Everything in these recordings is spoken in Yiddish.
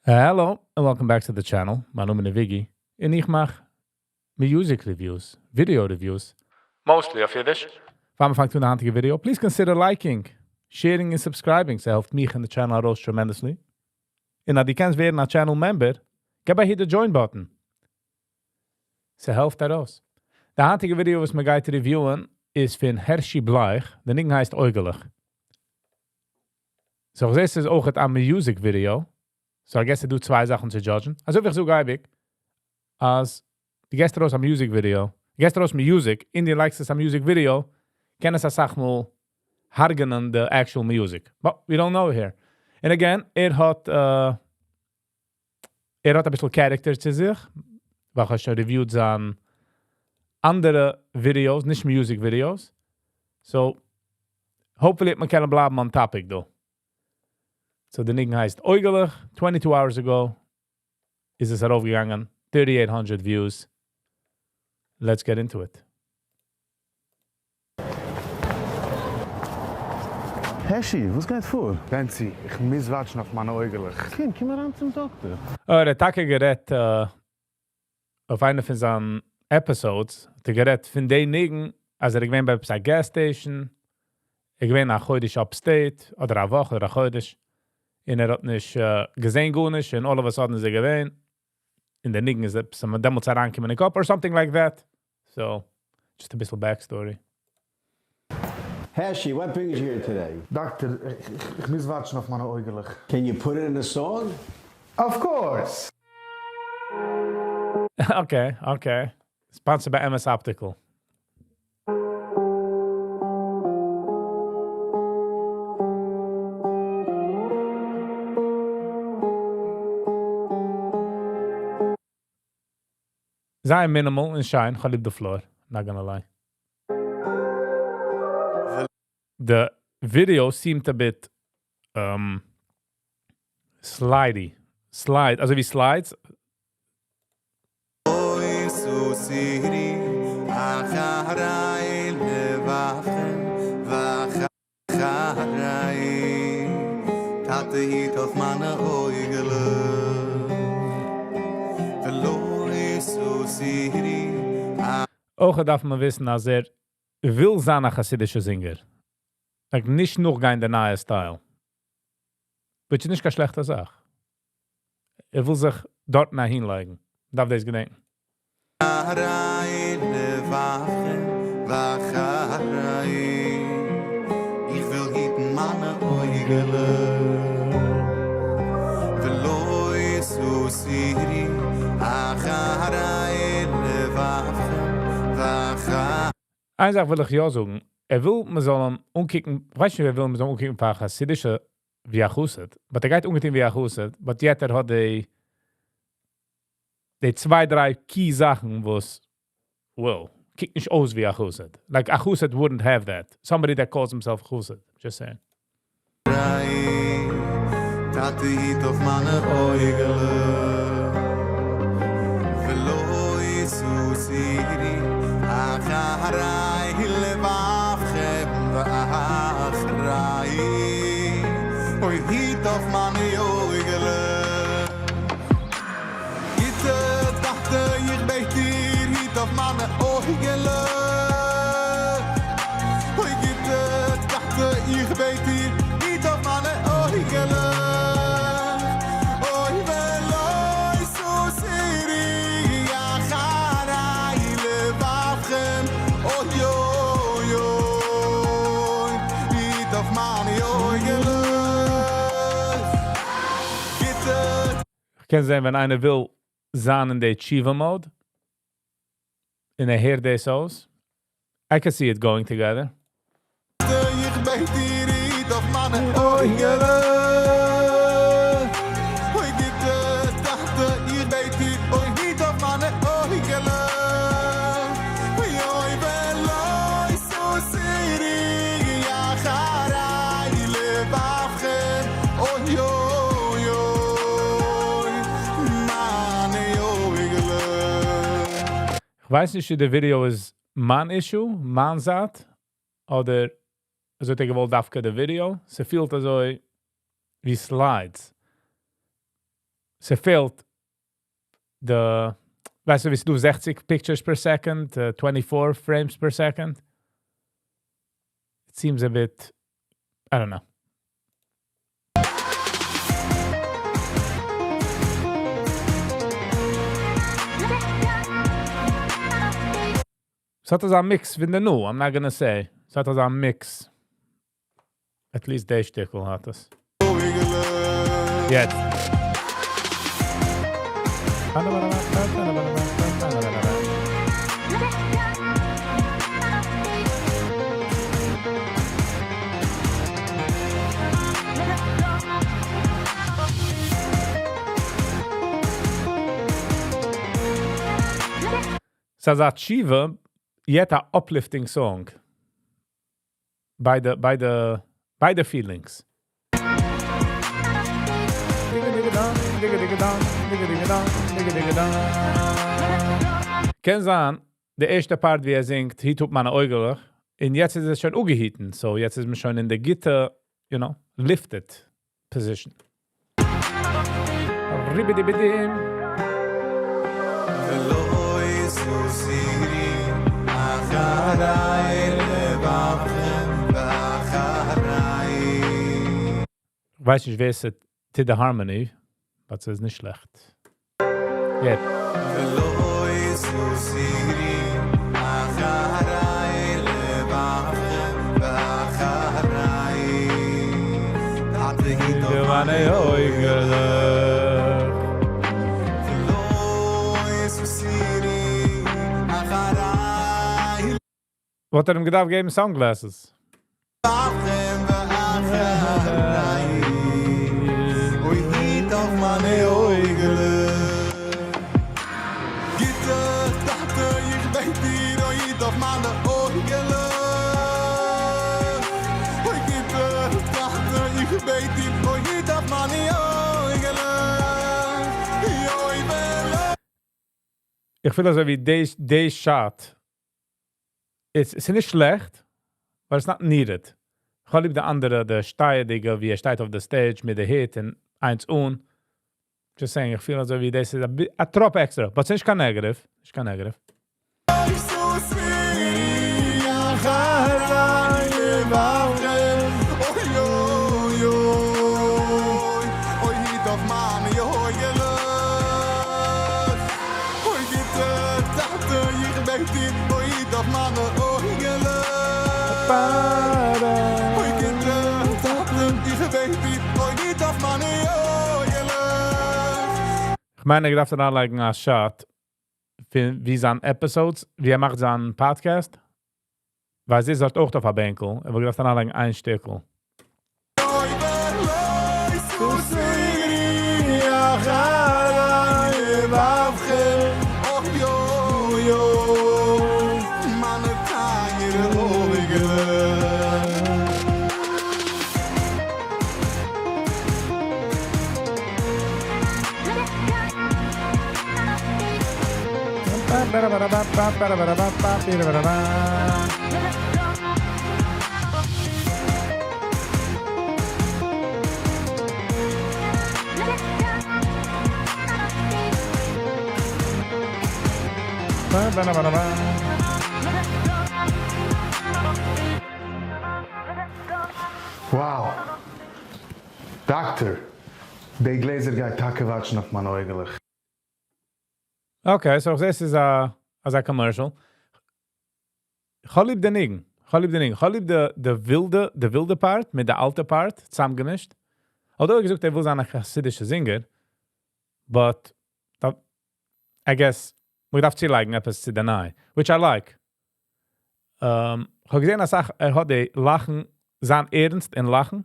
Hello and welcome back to the channel, מיין נאמען איז וויגי און איך מאך music reviews, video reviews, mostly אויף אידיש. פאר מען פאנגט אן די היינטיגע video, please consider liking, sharing און subscribing, ס'העלפט מיך און די channel ארויס tremendously. און אז דו קענסט ווערן א channel member, געב א hit די join button. ס'העלפט ארויס. די היינטיגע ווידיאו וואס מ'גייט review ען איז פון הערשי בלייך, די ניגון הייסט אויגעלעך. So איך זעה ס'איז אויכעט א music video, so I guess ס'דא צוויי זאכן צו judge ן. אזוי ווי איך זאג אייביג, אז דו געסט ארויס א music video, געסט ארויס music, און דו לייגסט עס א music video, קען עס אסאך מאל הרג'נען די actual music. But we don't know here. און again, ער האט ער האט אביסל character צו זיך, ווייל כ'האב שוין reviewed זיין אנדערע videos, נישט music videos, so hopefully וועט מען קענען בלייבן on topic דא. So די ניגון הייסט אויגעלעך, 22 hours ago איז עס ארויפגעגאנגען, 3800 views, let's get into it. העשי, וואס גייט פאר? בענצי, איך מוז וואטשן אויף מיינע אויגעלעך. קום, קום אריין צום דאקטער. ער האט טאקע גערעדט אויף איינע פון זיין episodes, האט ער גערעדט פון די ניגון אז ער איז געווען ביי עפעס א gas station, ער איז געווען א חודש upstate, אדער א וואך אדער א חודש, און ער האט נישט געזען גארנישט, און all of a sudden איז ער געווען, און די ניגון איז עפעס דעמאלטס אריינגעקומען אין קאפ, or something like that. So, just אביסל backstory. העשי, what brings you here today? דאקטער, איך מוז וואטשן אויף מיינע אויגעלעך. Can you put it in a song? Of course! Okay, okay. Sponsored by MS Optical. זייער minimal און שיין, כ'האב ליב די floor, not gonna lie. די video seemed a bit slidey, slide, אזוי ווי slides. טאטע היט אויף מיינע אויגעלעך, ולא תתורי. אויך דארף מען וויסן אז ער וויל זיין א חסידישע זינגער. Like נישט נאכגיין די נייע style. Which איז נישט קיין שלעכטע זאך. ער וויל זיך דארטן אהין לייגן. דארף דאס געדענקן. איך וויל היטן מיינע אויגעלעך, ולא תתורי אחרי לבבכם ואחרי. איין זאך וויל איך יא זאגן, ער וויל מען זאל אים אנקוקן, כ'ווייס נישט אויב ער וויל מען זאל אים אנקוקן פאר א חסידישע ווי א חסיד, but ער גייט אנגעטון ווי א חסיד, but yet ער האט די די צוויי דריי key זאכן וואס, well, קוקט נישט אויס ווי א חסיד. Like א חסיד wouldn't have that. Somebody that calls himself חסיד. Just saying. טאטע היט אויף מיינע אויגעלעך, ולא תתורי אחרי לבבכם ואחרי, אוי היט אויף מיינע אויגעלעך. גוטע טאטע איך בעט דיר היט אויף מיינע אויגעלעך, אוי גוטע טאטע איך בעט דיר היט אויף מיינע אויגעלעך, אוי ולא תתורי אחרי לבבכם, אוי אוי אוי היט אויף מיינע אויגעלעך, גוטע. כ'קען זען ווען איינער וויל זיין אין די תשובה mode און ער הערט דאס אויס, I can see it going together. איך בעט דיר היט אויף מיינע אויגעלעך, אוי גוטע טאטע איך בעט דיר אוי היט אויף מיינע אויגעלעך, אוי אוי ולא תתורי אחרי לבבכם, אוי אוי אוי מיינע אויגעלעך. כ'ווייס נישט צו די ווידיאו איז מיין issue, מיין זייט, אדער אזוי האט ער געוואלט דווקא די ווידיאו, ס'פילט אזוי ווי slides. ס'פעלט די, ווייסטו ווי ס'דא 60 pictures per second, 24 frames per second? It seems a bit, I don't know. ס'האט אזא mix פון די new, I'm not gonna say. ס'האט אזא mix. At least די שטיקל האט עס. יעצט. ס'איז א תשובה, yet a uplifting song. ביידע, ביידע, ביידע feelings. קען זיין, די ערשטע part ווי ער זינגט, היט אפ מיינע אויגעלעך, און יעצט איז עס שוין אפגעהיטן, so יעצט איז מען שוין אין די גוטע, lifted position. ריבידיבידים. ולא תתורו אחרי לבבכם ואחרי. ווייס נישט ווער ס'טוט די harmony, but ס'איז נישט שלעכט. יעצט. ולא תתורו אחרי לבבכם ואחרי. טאטע היט אויף מיינע אויגעלעך. ולא תתורו אחרי וואלט ער אים געדארפט געבן sunglasses. לבבכם ואחרי. אוי היט אויף מיינע אויגעלעך. גוטע טאטע, איך בעט דיר, אוי היט אויף מיינע אויגעלעך. אוי גוטע טאטע, איך בעט דיר, אוי היט אויף מיינע אויגעלעך. אוי ולא איך פיל אזוי ווי די shot. עס איז נישט שלעכט, but it's not needed. איך האב ליב די אנדערע, די שטייעדיגע, ווי ער שטייט אויף די stage מיט די הוט און איינס אן. Just saying, איך פיל אזוי ווי דאס איז א טראפ extra, but ס'איז נישט קיין negative. נישט קיין negative. תתורו אחרי לבבכם. אוי אוי אוי. אוי היט אויף מיינע אויגעלעך. אוי גוטע טאטע, איך בעט דיר, אוי היט אויף מיינע אויגעלעך. אוי גוטע טאטע, איך בעט דיר, אוי היט אויף מיינע אויגעלעך. איך מיין, איך דארף אריינלייגן א shot פון ווי זיין episodes, ווי ער מאכט זיין podcast. ווייל זי זאגט אויך אויף א בענקל, ער וואלט געדארפט אריינלייגן איין שטיקל. אוי ולא תתורו אחרי לבבכם. אוי אוי אוי. מיינע טייערע אויגעלעך. Wow. דאקטער, די גלעזער גייט טאקע וואטשן אויף מיינע אויגעלעך. Okay, so דאס איז א commercial. איך האב ליב די ניגון. איך האב ליב די ניגון. איך האב ליב די ווילדע part מיט די אלטע part צוזאמגעמישט. Although ער געזאגט, ער וויל זיין א חסידישע singer, but I guess מען דארף צולייגן עפעס צו די ניי, which I like. איך האב געזען, אז ער האט די לאכן, זיין ערנסט אין לאכן.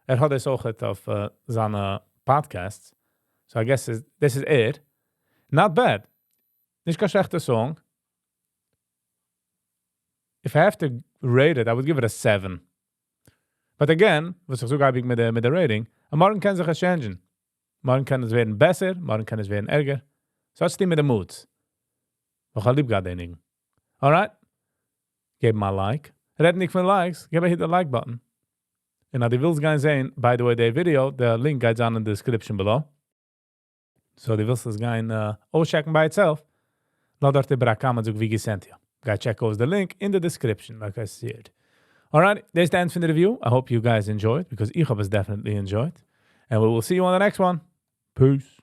ער האט דאס אויך אויף זיינע podcasts. So I guess this is ער. Not bad. נישט קיין שלעכטע song. If I have to rate it, I would give it a 7. But again, וואס איך זאג אייביג מיט די rating, א מארגן קען זיך עס change ן. מארגן קען עס ווערן בעסער, מארגן קען עס ווערן ערגער. So האט מיט די moods. איך האב ליב געהאט די ניגון. Alright? געב מיר א like. רעד נישט פון likes, געב א hit the like button. און אז דו ווילסט גיין זען, by the way, די video, די link גייט זיין אין the description below. So דו ווילסט עס גיין אויסטשעקן by itself, לאז דארט איבער א comment זאג ווי געסענט יא. גיי check אויס the link in the description, like I said. Alright, that's the end for the review. I hope you guys enjoyed, because איך האב עס definitely enjoyed. And we will see you on the next one. Peace.